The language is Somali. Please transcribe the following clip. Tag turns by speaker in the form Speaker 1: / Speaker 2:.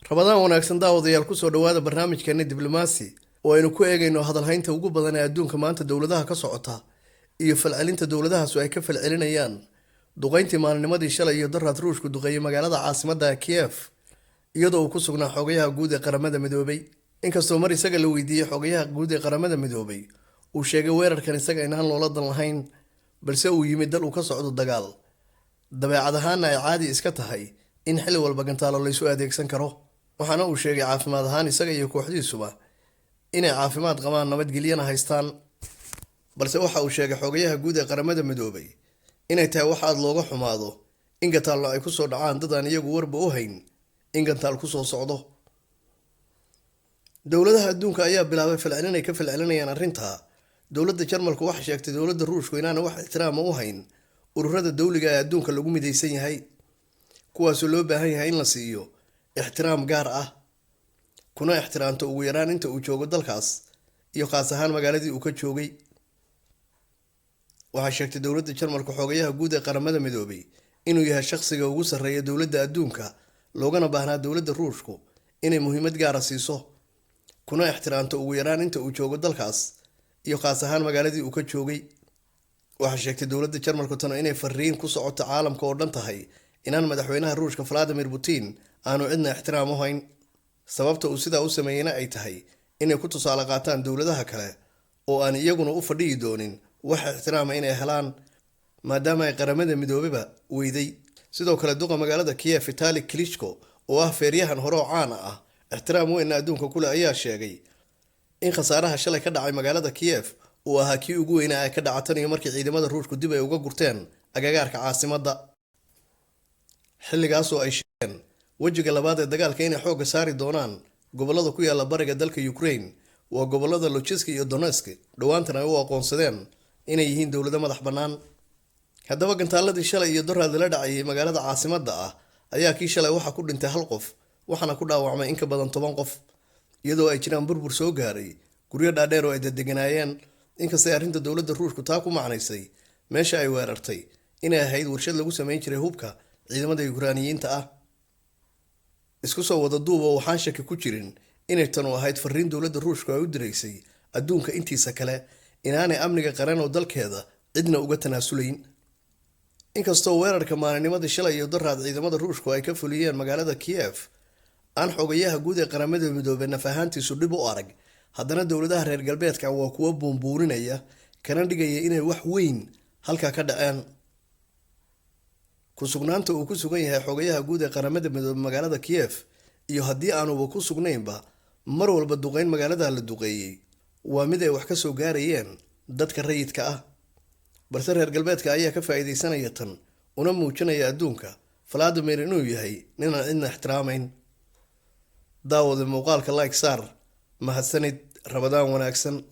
Speaker 1: Rabadaan wanaagsan, daawadayaal. Kusoo dhawaada barnaamijkeena Diblomaasi oo aynu ku eegayno hadalhaynta ugu badan ee adduunka maanta dowladaha ka socota iyo falcelinta dowladahaasu ay ka falcelinayaan duqeyntii maalinimadii shalay iyo daraad Ruushku duqeeyey magaalada caasimadda Kiev, iyadoo uu ku sugnaa xogayaha guud ee Qaramada Midoobay. Inkastoo mar isaga la weydiiyey, xogayaha guud ee Qaramada Midoobay uu sheegay weerarkan isaga inaan loola dan lahayn, balse uu yimid dal uu ka socdo dagaal, dabeecad ahaana ay caadi iska tahay in xilli walba gantaalo laysu adeegsan karo. Waxaana uu sheegay caafimaad ahaan isaga iyo kooxdiisuba inay caafimaad qabaan, nabadgelyana haystaan. Balse waxa uu sheegay xogayaha guud ee Qaramada Midoobay inay tahay wax aada looga xumaado in gantaallo ay kusoo dhacaan dad aan iyagu warba u hayn in gantaal kusoo socdo. Dowladaha adduunka ayaa bilaabay falcelin ay ka falcelinayaan arrintaa. Dowladda Jarmalku waxay sheegtay dowladda Ruushku inaana wax ixtiraama u hayn ururada dowliga ee adduunka lagu midaysan yahay, kuwaasoo loo baahan yahay in la siiyo ixtiraam gaar ah, kuna ixtiraamto ugu yaraan inta uu joogo dalkaas iyo khaas ahaan magaaladii uu ka joogay. Waxaa sheegtay dowladda Jarmalka xogayaha guud ee Qaramada Midoobay inuu yahay shaqsiga ugu sarreeya dowladda adduunka, loogana baahnaa dowladda Ruushku inay muhiimad gaara siiso, kuna ixtiraamto ugu yaraan inta uu joogo dalkaas iyo khaas ahaan magaaladii uu ka joogay. Waxaa sheegtay dowladda Jarmalku tano inay fariin ku socoto caalamka oo dhan tahay inaan madaxweynaha Ruushka Vladimir Putin aanu cidna ixtiraam u hayn, sababta uu sidaa u sameeyeyna ay tahay inay ku tusaale qaataan dowladaha kale oo aan iyaguna u fadhiyi doonin wax ixtiraama inay helaan, maadaama ay Qaramada Midoobeba weyday. Sidoo kale, duqa magaalada Kiev Vitali Klitschko, oo ah feeryahan hore oo caana ah, ixtiraam weynna adduunka kule, ayaa sheegay in khasaaraha shalay ka dhacay magaalada Kiev uu ahaa kii ugu weynaa ee ka dhaca tan iyo markii ciidamada Ruushku dib ay uga gurteen agagaarka caasimadda, xilligaasoo ay sheegeen wejiga labaad ee dagaalka inay xoogga saari doonaan gobollada ku yaala bariga dalka Ukraine, waa gobollada Luhansk iyo Donetsk, dhowaantan ay u aqoonsadeen inay yihiin dowlado madax bannaan. Haddaba, gantaaladii shalay iyo doraad lala dhacayay magaalada caasimadda ah ayaa kii shalay waxaa ku dhintay hal qof, waxaana ku dhaawacmay in ka badan 10 qof, iyadoo ay jiraan burbur soo gaaray guryo dhaadheer oo ay dedeganaayeen. Inkastay arrinta dowladda Ruushku taa ku macnaysay meesha ay weerartay inay ahayd warshad lagu samayn jiray hubka ciidamada Yukraaniyiinta ah. Isku soo wada duuba, waxaan shaki ku jirin inay tanu ahayd fariin dowladda Ruushku ay u diraysay adduunka intiisa kale inaanay amniga qaran oo dalkeeda cidna uga tanaasulayn. Inkastoo weerarka maalinimadii shalay iyo daraad ciidamada Ruushku ay ka fuliyeen magaalada Kiev aan xogayaha guud ee Qaramada Midoobey naf ahaantiisu dhib u arag, haddana dowladaha reer galbeedka waa kuwo buunbuuninaya, kana dhigaya inay wax weyn halkaa ka dhaceen. Ku-sugnaanta uu ku sugan yahay xogayaha guud ee Qaramada Midoobey magaalada Kiev iyo haddii aanuba ku sugnaynba, mar walba duqeyn magaalada la duqeeyey waa mid ay wax ka soo gaarayeen dadka rayidka ah. Balse reer galbeedka ayaa ka faa'iidaysanaya tan, una muujinaya adduunka Vladimir inuu yahay ninaan cidna ixtiraamayn. Daawada muuqaalka like saar. Mahadsanid. Rabadaan wanaagsan.